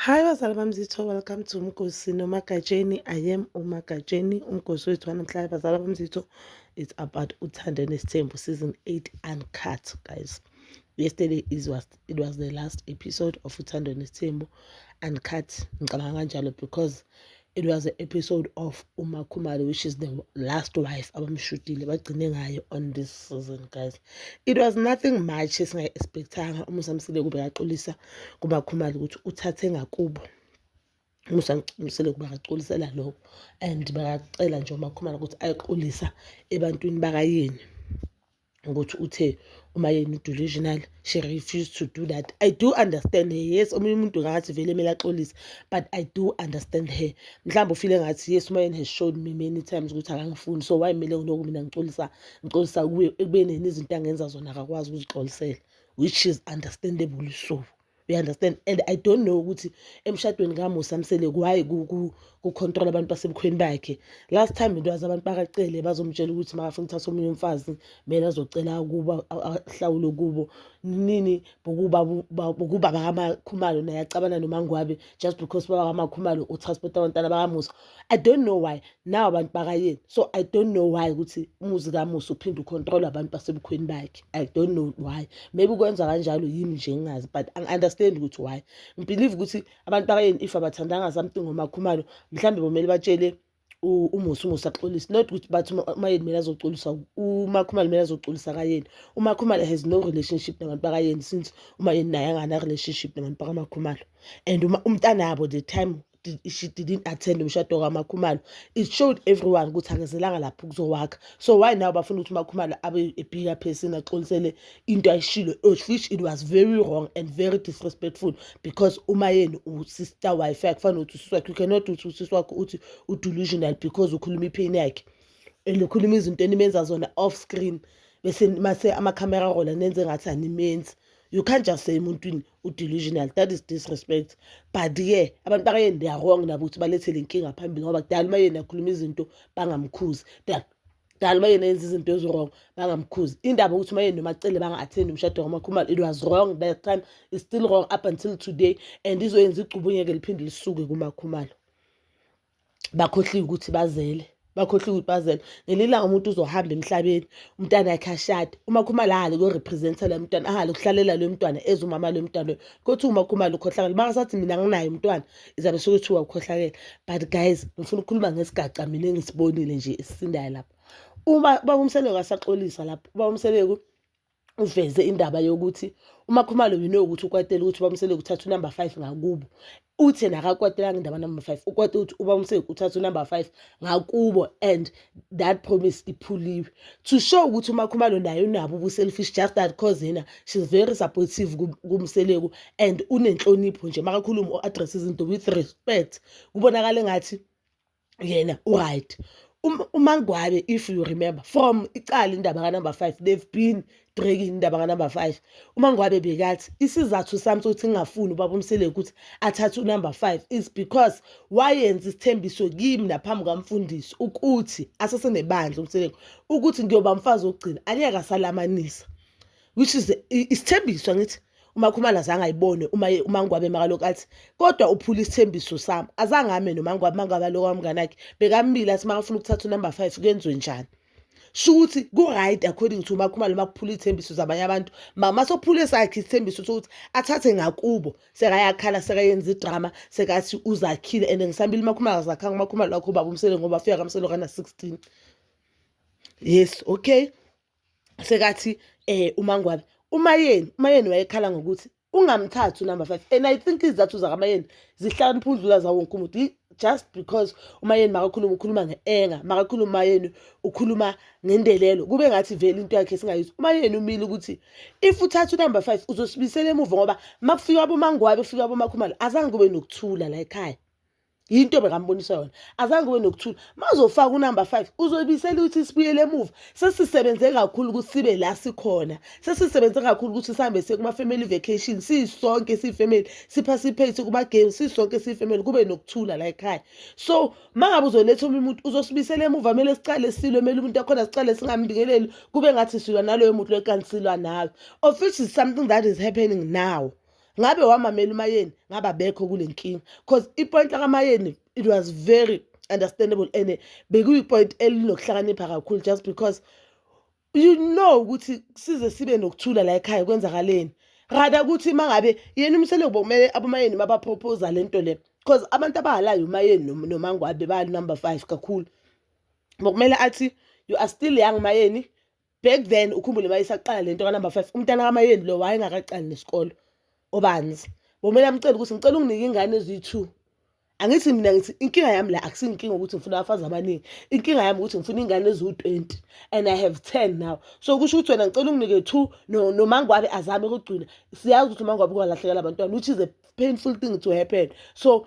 Hi bazali bamzitho, welcome to Umgosi noMagatsheni. I am uMagatsheni. Umgosi wethu wanamhlanje, bazali bamzitho, it's about Uthando Nesithembu season 8 uncut, guys. Yesterday is was it was the last episode of Uthando Nesithembu uncut. Ngicabanga kanjalo because it was an episode of uMakhumalo, which is the last wife abamshutile, bagcine ngayo on this season, guys. It was nothing much esingayi-expectanga. UMusa Mseleku bekaxolisa kuMakhumalo ukuthi uthathe ngakubo. UMusa Mseleku bekaxolisela lokho and bekacela nje uMakhumalo ukuthi ayixolisa ebantwini bakayeni ukuthi uthe uMayeni delusional. She refused to do that. I do understand her. Yes, omunye umuntu ngathi vele kumele axolise, but I do understand her. Mhlawumbe ufile ngathi, yes, uMayeni has showed me many times ukuthi akangifuni, so why kumele ngilokhu mina ngixolisa, ngixolisa kuye, ekubeni yena izinto angenza zona akakwazi ukuzixolisela, which is understandable. So you understand? And I don't know ukuthi emshadweni kaMusa Mseleku why ku-control abantu basebukhweni bakhe. Last time it was abantu bakaCele bazomtshela ukuthi makafuna ukuthatha omunye umfazi, kumele azocela kuba ahlawule kubo nini, bokuba bakaMakhumalo naye acabana noMangwabe just because baba kaMakhumalo utransport abantwana bakaMusa. I don't know why now abantu bakayeni. So I don't know why ukuthi umuzi kaMusa uphinde ucontrol abantu basebukhweni bakhe. I don't know why. Maybe kwenza kanjalo, yimi nje ngingazi, but angi-understand ukuthi why. Ngibelieve ukuthi abantu bakayeni, if abathandanga something ngoMakhumalo, mhlambe bomele batshele uMusa, uMusa axolise, not ukuthi bathi uMayeni kumele azoxolisa, uMakhumalo kumele azoxolisa kayeni. UMakhumalo has no relationship nabantu bakayeni, since uMayeni naye angana relationship nabantu bakaMakhumalo. And umntanabo, the time she didn't attend umshado kaMakhumalo, it showed everyone ukuthi akezelanga lapho ukuzowakha. So why now bafuna ukuthi uMakhumalo abe a bigger person, axolisele into ayishilo, of which it was very wrong and very disrespectful, because uMayeni usister wife yakhe, kufanele ukuthi usisi wakhe. You cannot uthi usisi wakho uthi u-delusional because ukhuluma ipain yakhe and ukhuluma izinto enimenza zona off screen, bese mase amakhamera rola nenze ngathi animenzi. You can't just say emuntwini u-delusional. That is disrespect. But-ke abantu bakayeni, they are wrong nabo ukuthi balethe le nkinga phambili, ngoba kudala uMayeni akhuluma izinto bangamkhuzi, dala uMayeni enza izinto ezi-wrong bangamkhuzi. Indaba ukuthi uMayeni noMacele banga-attendi umshado kaMakhumalo, it was wrong that time, is still wrong up until today, and izoyenza igcubu ngeke liphinde lisuke kuMakhumalo. Bakhohliwe ukuthi bazele, bakhohliwe ukuthi bazele. Ngelinye ilanga umuntu uzohamba emhlabeni, umntwana yakhe ashade, uMakhumalo ahale kuyorepresenta lo mntwana, ahale kuhlalela lo mntwana eze umama lo mntwana loyo, kothi uMakhumalo ukhohlakele. Makasathi mina nginaye umntwana, izabe sekuthiwa ukhohlakele. But guys, ngifuna ukukhuluma ngesigaca mina engisibonile nje esisindayo lapho. Uma baba uMseleku asaxolisa lapho, ubaba uMseleku uveze indaba yokuthi uMakhumalo, we know ukuthi ukwatela ukuthi ubaba uMseleku uthatha unumber 5 ngakubo. Uthi yena akakwatelanga indaba number 5, ukwate ukuthi ubaba uMseleku uthatha unumber 5 ngakubo and that promise iphuliwe, to show ukuthi uMakhumalo naye unabo ubu-selfish, just that cause yena she's very supportive kuMseleku and unenhlonipho nje. Makakhuluma u-address izinto with respect, kubonakala engathi yena u-right. UMangwabe, if you remember from icala indaba ka-number 5, they've been dragging indaba ka-number 5. UMangwabe bekathi isizathu sami sokuthi ngingafuni ubaba uMseleku ukuthi athathe unumber 5 is because wayenza isithembiso kimi naphambi kwamfundisi ukuthi asesenebandla uMseleku, ukuthi ngiyoba mfazi wokugcina, angeke asalamanisa, which is isithembiso. Angithi uMakhumalo azange ayibone uma uMangwabe makalokhu athi kodwa uphula isithembiso sami, azange ame noMangwabe. Mangabe lokho wamngane wakhe bekamile athi makafuna ukuthatha unumber 5 kuyenziwe njani? Sho ukuthi ku-right according to uMakhumalo makuphula iy'thembiso zabanye abantu, masophule sakhe isithembiso sokuthi athathe ngakubo, sekayakhala, sekayenza idrama, sekathi uzakhile. And ngisambile uMakhumalo azakhanga, uMakhumalo wakho ubaba uMsele, ngoba afika kaMsele kana-16. Yes, okay, sekathi uMangwabe, uMayeni wayekhala ngokuthi ungamthathi unumber 5, and I think izizathu zakaMayeni zihlakanipha udlula zawo wonke umuntu, just because uMayeni makakhuluma ukhuluma nge-anger, makakhuluma uMayeni ukhuluma ngendelelo, kube ngathi vele into yakhe singayizwa. UMayeni umile ukuthi if uthatha unumber 5 uzosibisela emuva, ngoba makufika aboMangwabe, kufika aboMakhumalo, azange kube nokuthula la ekhaya. Yinto bekambonisa yona, azange kube nokuthula. Mazofaka unumber 5 uzobisela ukuthi sibuyele emuva. Sesisebenze kakhulu ukuthi sibe la sikhona, sesisebenze kakhulu ukuthi sihambe siye kuma-family vacation sisonke siyi-family, siparticipate kuma-games sisonke siyi-family, kube nokuthula la ekhaya. So mangabe uzoletha omunye umuntu uzosibisela emuva, kumele sicale silwe, kumele umuntu akhona sicale singambingeleli, kube ngathi silwa naloyo muntu loyo kanti silwa nawe, of which is something that is happening now. Ngabe wamamela uMayeni, ngabe abekho kule nkinga, cause ipoint lakaMayeni, it was very understandable and bekuyipoint elinokuhlakanipha kakhulu, just because you know ukuthi size sibe nokuthula la ekhaya kwenzakaleni. Rather ukuthi uma ngabe yena uMseleku, bokumele aboMayeni mabapropose le nto le, because abantu abahalayo uMayeni noMangwabe bali number 5 kakhulu. Bokumele athi, "You are still young, Mayeni." Back then, ukhumbule mayisaqala lento ka number 5, umntana kaMayeni lo wayengakaqali nesikolo obanzi. Bomele amcele ukuthi, "Ngicela unginike ingane eziyi-2." Angithi mina ngithi inkinga yami la akusinkinga ukuthi ngifuna abafazi abaningi. Inkinga yami ukuthi ngifuna ingane eziwu-20 and I have 10 now, so kusho ukuthi wena ngicela unginike 2, noMangwabe azame ukugcina. Siyazi ukuthi uMangwabe kwalahlekela abantwana, which is a painful thing to happen. So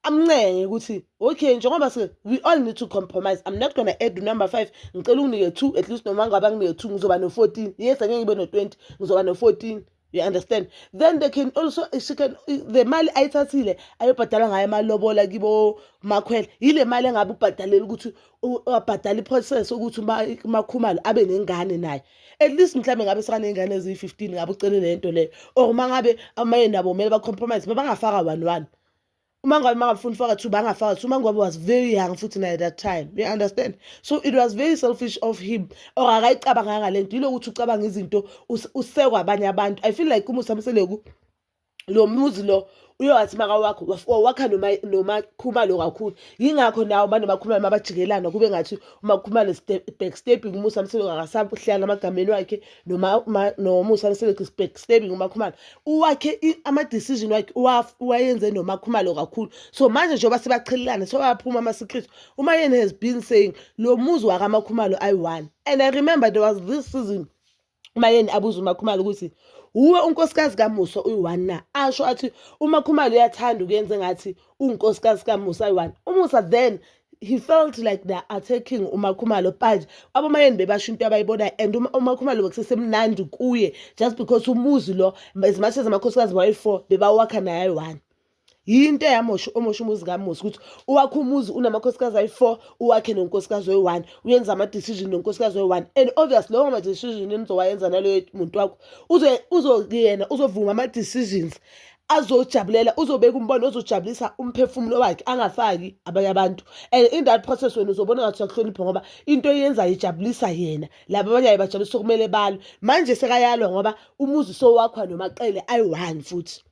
amncenge ukuthi, "Okay, njengoba we all need to compromise, I'm not gonna add number 5. Ngicela unginike 2 at least, noma ngabe anginike 2, ngizoba no-14. Yes, angeke ngibe no-20, ngizoba no-14." You understand? Then they can also, she can, the mali ayithathile ayobhadala ngayo amalobola kibo Makhwela, yile mali engabe ubhadalela ukuthi abhadala i-process ukuthi uMakhumalo abe nengane naye. At least mhlawumbe ngabe sekaney'ngane eziyi-15, ngabe ucele le nto leyo. Or uma ngabe amanye nabo kumele ba-compromise, bangafaka one one. Uma ngabe bangafuni ufaka two, bangafaka two. Uma ngabe was very young futhi naye that time, you understand? So it was very selfish of him, or akayicabanganga le nto. Yilokuthi ucabanga izinto usekwa abanye abantu. I feel like uMusa Mseleku, lo muzi lo uyowathi makawakho wakha noMakhumalo kakhulu. Yingakho nawo banoMakhumalo mabajikelana kube ngathi uMakhumalo backstabbing uMusa Mseleku, akasahlala emagameni wakhe, noMusa Mseleku is backstabbing uMakhumalo. Uwakhe ama-decision wakhe uwayenze noMakhumalo kakhulu. So manje njengoba sebachelelana, sebayaphuma ama-secret. UMayeni has been saying lo muzi wakaMakhumalo ayi-one, and I remember there was this season uMayeni abuza uMakhumalo ukuthi, "Uwe unkosikazi kaMusa uyi-one na?" Asho athi uMakhumalo uyathanda ukuyenza engathi unkosikazi kaMusa ayi-one. UMusa then he felt like they're attacking uMakhumalo, but aboMayeni bebasho into abayibonayo, and uMakhumalo bekusesemnandi kuye just because umuzi lo, as much as amakhosikazi wayi-four, bebawakha naye ayi-one. Yinto eyamosha omosha umuzi kaMusa, ukuthi uwakhe umuzi unamakhosikazi ayi-four, uwakhe nonkosikazi oyi-one, uyenza ama-decision nonkosikazi oyi-one, and obviously lawo ma-decision enizowayenza naloyo muntu wakho, yena uzovuma ama-decisions azojabulela, uzobeka umbono ozojabulisa umphefumulo wakhe, angafaki abanye abantu. And in that process wena uzobona ngathi uyakuhlonipha, ngoba into eyenzayo ijabulisa yena, laba abanye ayibajabulisa, okumele balwe. Manje sekayalwa ngoba umuzi sowakhwa noMaqele ayi-one, futhi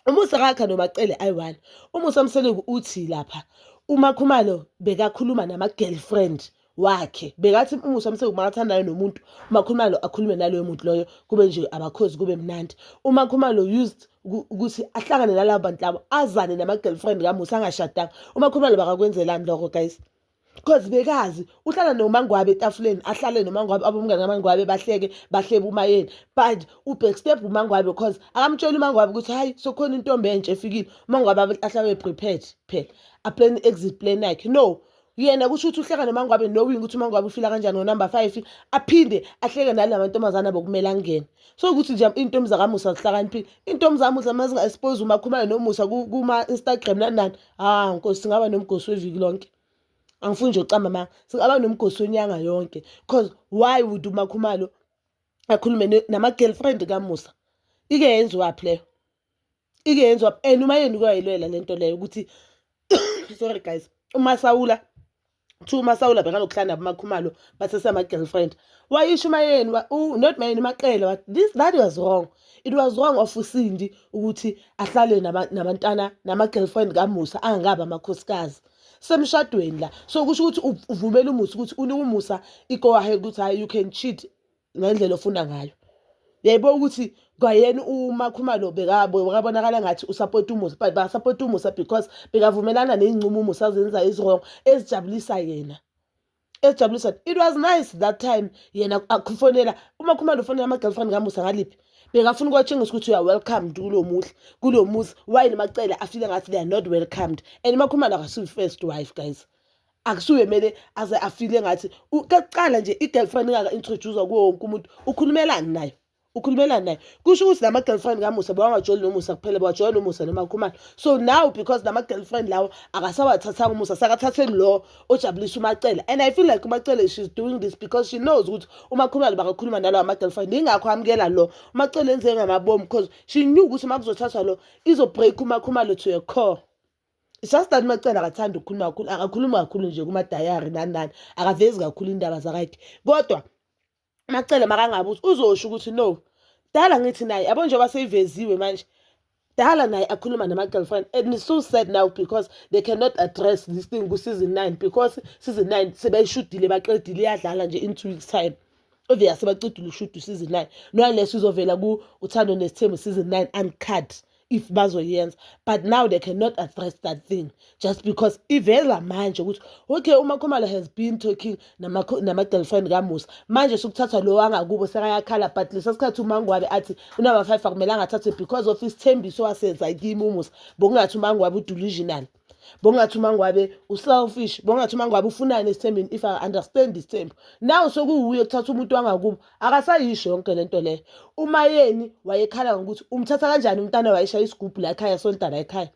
umusa kakha noMacele ayi-one. UMusa Mseleku uthi lapha uMakhumalo bekakhuluma nama-girlfriend wakhe. Bekathi uMusa Mseleku makathandayo nomuntu, uMakhumalo akhulume naloyo muntu loyo, kube nje abakhozi, kube mnandi. UMakhumalo used ukuthi ahlangane nalabo bantu labo, azane nama-girlfriend kaMusa angashadanga. UMakhumalo bakakwenzelani lokho, guys? Because bekazi uhlala noMangwabe etafuleni, ahlale noMangwabe, abomngane kaMangwabe bahleke, bahlebe uMayeni, but ubackstab uMangwabe because akamtsheli uMangwabe ukuthi, "Hayi, sokhona intombi entsha efikile." UMangwabe ahlale prepared phela, aplan exit plan yakhe. No, yena kusho ukuthi uhleka noMangwabe knowing ukuthi uMangwabe ufila kanjani ngo-number 5, aphinde ahleke nala mantombazane bokumele angene. So ukuthi nje iy'ntombi zakaMusa zihlakaniphile. Iy'ntombi zakaMusa uma zinga-expose uMakhumalo noMusa kuma-Instagram nani nani, ah nkosi, singaba nomgosi weviki lonke. Angifuni nje ukucamba amanga, singaba nomgosi wenyanga yonke, cause why would uMakhumalo akhulume nama-girlfriend kaMusa? Ike yenziwaphi leyo? Ike yenziwaphi? And uMayeni kuyayilwela le nto leyo ukuthi, sorry guys, uMasawula, kuthiwa uMasawula bekanokuhlala nabo uMakhumalo basesama-girlfriend. Wayisho uMayeni, not Mayeni, Maqele, wathi this, that was wrong. It was wrong of uSindi ukuthi ahlale nabantwana, nama-girlfriend kaMusa angabi amakhosikazi semshadweni la. So kusho ukuthi uvumela uMusa, ukuthi unika uMusa i-go ahead ukuthi, "Hayi, you can cheat ngendlela ofuna ngayo." Yayibona ukuthi kwayena uMakhumalo bekabonakala ngathi usapota umusa, but bakasapota umusa because bekavumelana ney'ncumo umusa azenza ezi-wrong, ezijabulisa yena, ezijabulisa. It was nice that time yena akufonela uMakhumalo, ufonela ama-girlfriend kaMusa ngaliphi? Bekafuna ukuwatshengisa ukuthi uya welcomed kulo muhle, kulo muzi. Why noMacele afile ngathi they are not welcomed? And uMakhumalo akasiyo first wife, guys. Akusuye mele aze afile ngathi kuqala nje i-girlfriend ingaka-introduce kuwo wonke umuntu. Ukhulumelani nayo? Ukhulumelani naye? Kusho ukuthi lama-girlfriend kaMusa bewangajoli noMusa kuphela, bewajola noMusa noMakhumalo. So now because lama-girlfriend lawo akasawathathanga uMusa, sakathathe lo ojabulisa uMacele. And I feel like uMacele, she's doing this because she knows ukuthi uMakhumalo bakakhuluma nalawo ama-girlfriend, ingakho amukela lo. UMacele enze ngamabomu because she knew ukuthi uma kuzothathwa lo, izo-break uMakhumalo to a core. It's just that uMacele akathandi ukukhuluma kakhulu, akakhulumi kakhulu nje kuma-diary nani nani, akavezi kakhulu indaba zakakhe. Kodwa Macele makangabuthi uzosho ukuthi no, dala ngithi naye yabo, njengoba seyiveziwe manje, dala naye akhuluma nama-girlfriend. And it's so sad now because they cannot address this thing ku-season 9, because season 9 sebeyishudile, baqedile, iyadlala nje in 2 weeks time. Obvious baqedile ushuda u-season 9, naleso izovela ku-Uthando Nesithembu season 9 uncut if bazoyenza. But now they cannot address that thing just because iveza manje ukuthi okay, uMakhumalo has been talking nama-girlfriend kaMusa. Manje sokuthathwa lo wangakubo, sekayakhala. But lesa sikhathi uMangwabe athi unumber 5 akumelanga athathwe because of isithembiso wasenza kimi uMusa, bokungathi uMangwabe u-delusional, bokungathi uMangwabe u-selfish, bokungathi uMangwabe ufunani esithembeni. If I understand isithembu now, sekuwuye kuthatha umuntu wangakubo, akasayisho yonke lento leyo. Umayeni wayekhala ngokuthi umthatha kanjani umntana wayeshaya isigubhu la ekhaya, sonta la ekhaya,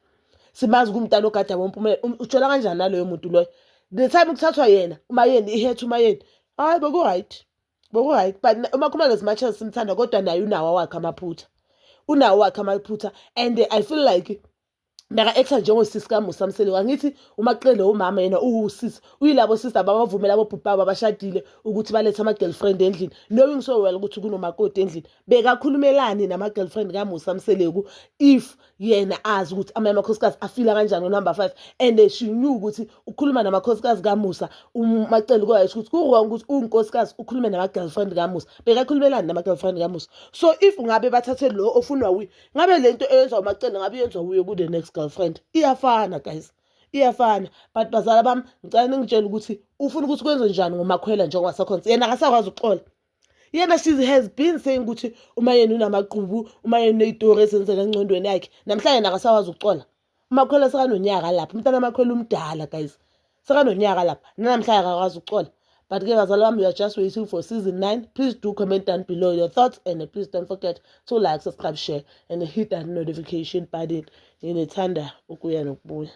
simazi kumntana ogada wompumelelo. Utshola kanjani naloyo muntu loyo? The time kuthathwa yena umayeni, ihethe umayeni, hayi, beku-right, beku-right. But uMakhumalo, as much as simthanda, kodwa naye unawo awakhe amaphutha, unawo wakhe amaphutha. And I feel like beka-acta njengosisi kaMusa Mseleku. Angithi uMaqele umama, yena uwusisi, uyilabo sisi ababavumela abobhuti babo abashadile ukuthi balethe ama-girlfriend endlini, knowing so well ukuthi kunomakoti endlini. Bekakhulumelani nama-girlfriend kaMusa Mseleku if yena azi ukuthi amanye amakhosikazi afila kanjani ngo-number 5? And she knew ukuthi ukhuluma namakhosikazi kaMusa uMacele kwayesho ukuthi ku-wrong ukuthi uwunkosikazi ukhulume nama-girlfriend kaMusa. Bekakhulumelani nama-girlfriend kaMusa? So if ngabe bathathe lo ofunwa wuye, ngabe lento eyenziwa uMacele ngabe yenziwa wuye ku-the next girlfriend. Iyafana guys, iyafana. But bazala bami, ngicela ningitshele ukuthi ufuna ukuthi kwenze njani ngoMakhwela njengoba sakhona yena akasakwazi ukuxola. Yena, she has been saying ukuthi uma yena unamaqhubu, uma yena uney'tori ezenzeka engcondweni yakhe. Namhlanje yena akasakwazi ukuxola. UMakhwela sekanonyaka lapha, umntana amakhwela umdala guys, sekanonyaka lapha, nanamhlanje akakwazi ukuxola. But-ke bazali bami, we are just waiting for season 9. Please do comment down below your thoughts and please don't forget to like, subscribe, share and hit that notification button. Nginithanda ukuya nokubuya.